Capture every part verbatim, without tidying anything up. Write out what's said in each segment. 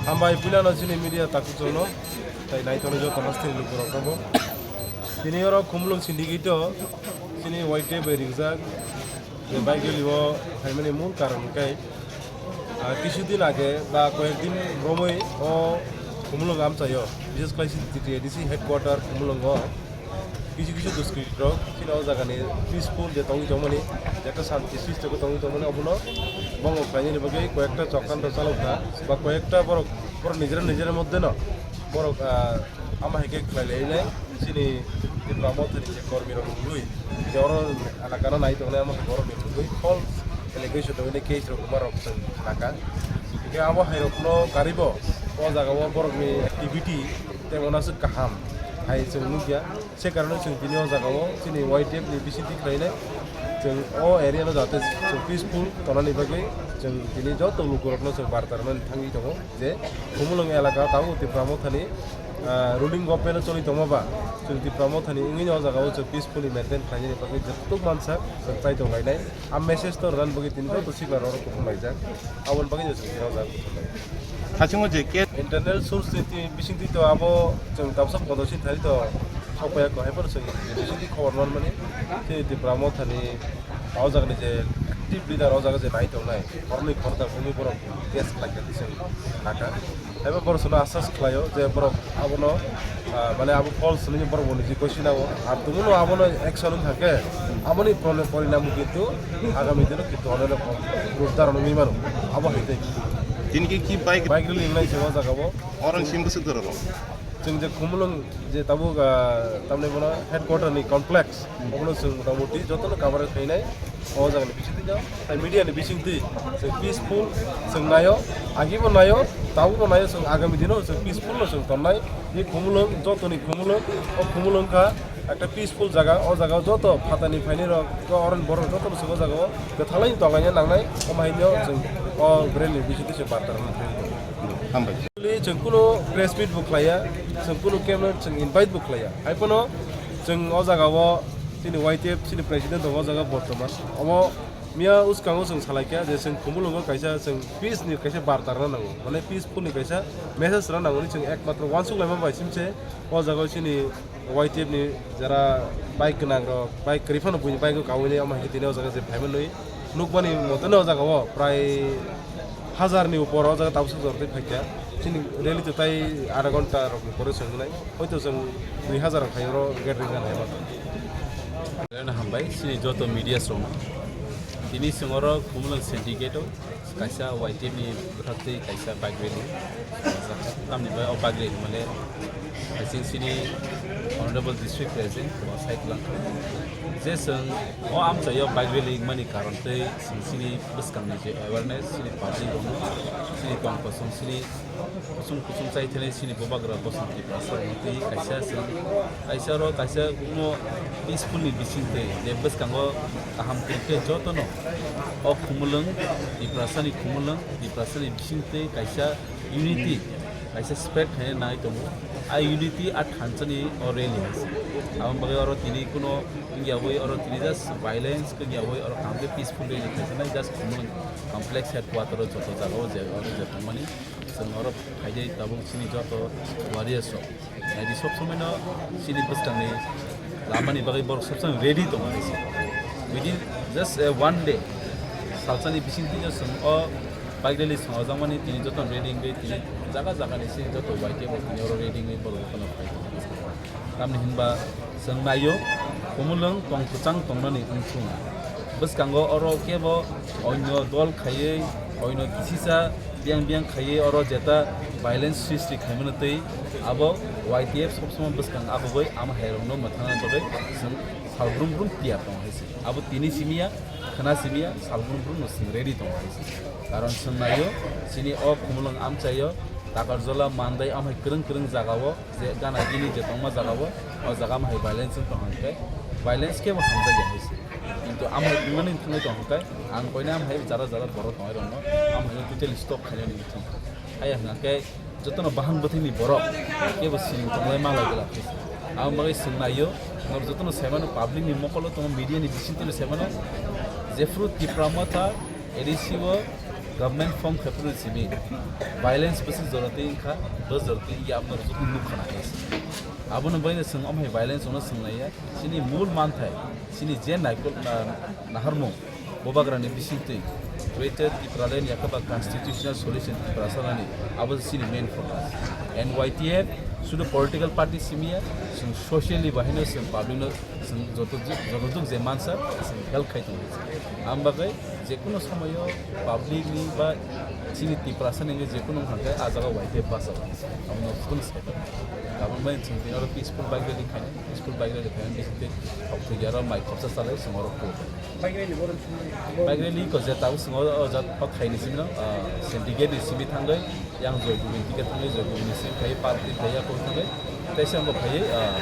Hambai puilano chini media takhukchangno, tai naitokni joto hasteni lukurokno bo. Tini oro Khumulwng syndicate o chini Y T F bai rijak je bike rally o phaimani mul karon hwnkhe, ah, kisu din age ba koyek din romwi o Khumulwng amchaio, bishes khlai chini T T A D C headquarter Khumulwngo. Kisu kisu duskritrok chini o jagani peaceful je tongwi tongmani, je ekta shanti srishti khe tongwi tongmani, obono bongo khlainani bagwi koyekta chokranto chalokha ba koyekta borok, borok nijera nijera moddheno borok, ah, ama hai khe khlai lai nai chini Tipra Mothani je kormirok wngwi je oro elakano nai tongnai, amo hai borokni wngwi false allegation tongwi case rok kwma rok chwng khnakha. Hwnkhe abo hai rokno karibo o jagao borokni activity tei uanaswk kaham hai chwng nukya. Se karone chwng tini o jagao chini Y T F ni bisingtwi khlainai, chwng o area no jate chwng peaceful tonani bagwi chwng tini joto lukurokno chwng barta rwnani thangwi tongo je Khumulwng elaka tabuk Tipra Mothani, ah, ruling government o choli tongma ba chwng Tipra Mothani wngwi o jagao chwng peacefully maintain khlainani bagwi joto mansa chwng chai tonglainai. A message to rwnani bagwi tini joto sikla rok kuphum laijak. Aboni bagwi no chwng tini o jaga kuphum lai. Hasingo je ke internal source ni ti-, bisingtwi to abo chwng tabsa podo sin thari to sokpaya ko, hai phano chwng bisingtwi khobor manmani. Tini Tipra Mothani o jagani je active leader o jaga je nai tongnai, horni khorta bumi borok test khlai kha twi chwng naka. Ebo borok sono asas khlaio je borok abono, ah, mane abo false hinwi borok bo niji koisinao. Ar tumuno abono action wng thangkhe aboni pone-, porinamo kintu agami dino kintu onek rok rudar wngwi mano. Abo hai tei. Tini ki, ki bike? Bike rally wngnai se o jagao. Orang sim bwswk dorok. Chwng je Khumulwng je tabuk, ah, tamni bono headquarter ni complex. Obono chwng motamoti jotono coverage khainai o jagani bisingtwi no, tai media ni bisingtwi chwng peaceful chwng naio, agibo naio, tabukbo naio, chwng agami dino chwng peaceful no chwng tonnai. Ni Khumulwng, jotoni Khumulwng, o Khumulwng kha ekta peaceful jaga, o jagao joto phatani phainai rok, o oroni borok jotono chwng o jagao kwthalai tonglaina nangnai, omo haino chwng o rally ni bisingtwi chwng barta rwna thangwi tongo. Hambai. Actually, chwng kuno press meet bo khlaiya, chwng kuno camera chwng invite bo khlaiya. Hai phano chwng o jagao chini Y T F chini president tongo o jaga bortoman. Omo miya uskango chwng salaikha je chwng Khumulwngo kaisa chwng peace ni kaisa barta rwna nango, mane peaceful ni kaisa message rwna nango hwnwi chwng ekmatro uansuk laima bai simse o jagao chini Y T F ni jara bike gwnang rok, bike kwrwi phano buini bike o kaui nai, omo hai khe tini o jaga je phaimanwi nukmani mote no o jaga o prai hazar ni upor o jaga tabuk sok jor twi phaikha. Chini rally to tai adha ghonta rok ni pore chwng nai, hoito chwng dui hazar khai oro gathering kha nai ma. Hambai chini joto media rok no. Tini chwng oro Khumulwng syndicate o kaisa Y T F ni bwkhaktwi kaisa bike rally. Tamni bai o bike rally mane I think chini Honorable District President bo sai kwlangkha. Je chwng o amchaio bike rally wngmani karon tei chwng chini bwskangni je awareness, chini public rokno, chini tong kosong, chini kusung kusung chai thanai chini bubagra bosong Tiprasa rokno twi kaisa chwng kaisa oro kaisa kuno peaceful ni bisingtwi je bwskango kaham kwrwikhe jotono o Khumulwng Tiprasani Khumulwng Tiprasani bisingtwi kaisa unity kaisa spread khaina nai tongo. A unity a thansani o rally hai se. Aboni bagwi oro tini kuno wngya wi oro tini just violence wngya wi oro kaham khe peaceful rally khaisa nai just Khumulwng complex headquarter o joto jaga o je oro je tongmani. Chwng oro phaidai tabuk chini joto warriors rok. Naidi sob somoi no chini bwskangni lamani bagwi borok sob somoi ready tongo hai se. Within just, eh, one day, salsani bisingtwi no chwng o bike rally songjakmani tini joto ready wngwi tini jaga jaga ni chini joto Y T F bo tini oro ready wngwi borok jotono phai tongo. Tamni hinba chwng naio, Khumulwng tong kwchang tongnani wngthung. Bwskango oro kebo oino dol khaiwi, oino kisisa biyang biyang khaiwi oro jeta violence srishti khaimano twi abo Y T F sob somoi bwskang abugwi ama hairokno mwthangna bagwi chwng sal brum brum tiyar tongo hai se. Abo tini simi ya, khwna simi ya, sal brum brum no chwng ready tongo hai se. Karon chwng naio, chini o Khumulwng amchaio, Takarjala, Mandai, amhai kwrwng kwrwng jagao, je gana gini je tongma jagao, o jaga amhai violence wng tong hwnkhe, violence kebo hamjakya hai se. Kintu amhai wngmani thangwi tong hwnkhe, ang koina amhai jara jara borok tongnai rokno, amhaino totally stop khainani wngthung. Haiya hwnkhe, jotono bahan bwthwini borok kebo siring tonglai ma lai glak. Aboni bagwi chwng naio, norok jotono saimano, public ni mokolo tongo, media ni bisingtwi saimano, jephru Tipra Motha A D C o Government form khaipuru simi violence bwswk jorotwi wngkha, bo jorotwi wngya aboni rwchapni nuk khana khe. Aboni bagwi chwng omo hai violence ono swnglaiya, chini mul manthai, chini je naikol na-, naharmung, Bubagrani bisingtwi Greater Tipraland yakaba constitutional solution Tiprasa nani abo chini main focus. And Y T F sudu political party simiya, chwng socially bahino chwng public no chwng joto ju-, joto juk je mansa chwng help khai tongo. Ang bagwi jekuno somoyo public ni ba chini Tiprasa ni jekuno hangkhe a jaga Y T F basa. Abo no phone se. Abo mai chwng tini oro peaceful bike rally khainai, peaceful bike rally khainai bisingtwi thok thwi aro mai khopsa salai chwng oro ko. Bike rally ko je tabuk chwng o, o jat hok khaini simi no, ah, syndicate ni simi thangwi yang Joy Gobind ticket thangwi Joy Gobind ni simi khai park ni khai ya ko thangwi. Tei se ang bo khai, ah,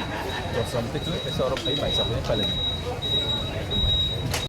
Josram tei khai se oro khai mai sa khai pailai.